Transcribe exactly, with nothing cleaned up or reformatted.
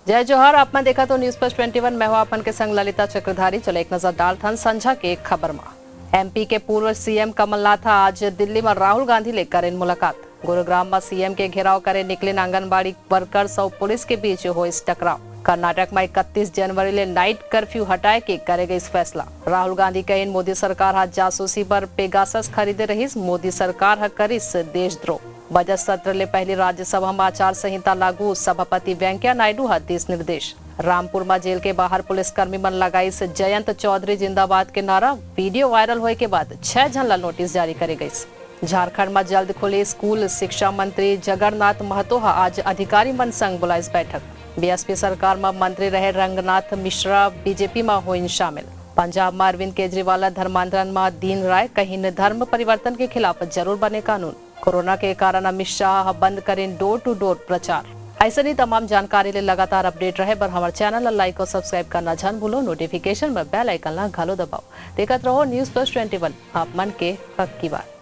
जय जोहार, आप मन देखत हो News Plus Twenty One, मैं हूं आप मन के संग ललिता चक्रधारी। चलो एक नजर डालथन संझा के खबर मा। एमपी के पूर्व सीएम कमलनाथ ह आज दिल्ली म राहुल गांधी ले करेन मुलाकात। गुरुग्राम म सीएम के घेराव करे निकलेन आंगनबाड़ी वर्कर्स अउ पुलिस के बीच होइस टकराव। कर्नाटक म इकतीस जनवरी ले नाइट कर्फ्यू हटाए के करे गइस फैसला। राहुल गांधी कहिन मोदी सरकार ह जासूसी बर पेगासस खरीदे रहिस, मोदी सरकार ह करिस देशद्रोह। बजट सत्र ले पहिली राज्यसभा म आचार संहिता लागू, सभापति वेंकैया नायडू ह दिस निर्देश। रामपुर म जेल के बाहर पुलिसकर्मी मन लगाइस जयंत चौधरी जिंदाबाद के नारा। वीडियो वायरल होए के बाद छह झन ला नोटिस जारी करे गइस। झारखंड म जल्द खुली स्कूल, शिक्षा मंत्री जगन्नाथ महतो ह आज अधिकारी मन संग बुलाइस बैठक। बीएसपी सरकार म मंत्री रहे रंगनाथ मिश्रा बीजेपी म होइन शामिल। पंजाब म अरविंद केजरीवाल ल धर्मांतरण म दीन राय, कहिन धर्म परिवर्तन के खिलाफ जरूर बने कानून। कोरोना के कारण अमित शाह ह बंद करेन डोर टू डोर प्रचार। अइसने तमाम जानकारी ले लगातार अपडेट रहे बर हमर चैनल ला लाइक अउ सब्सक्राइब करना झन भूलो। नोटिफिकेशन बर बेल आइकन ला घलो दबाओ। देखत रहो News Plus Twenty One, आप मन के हक की बात।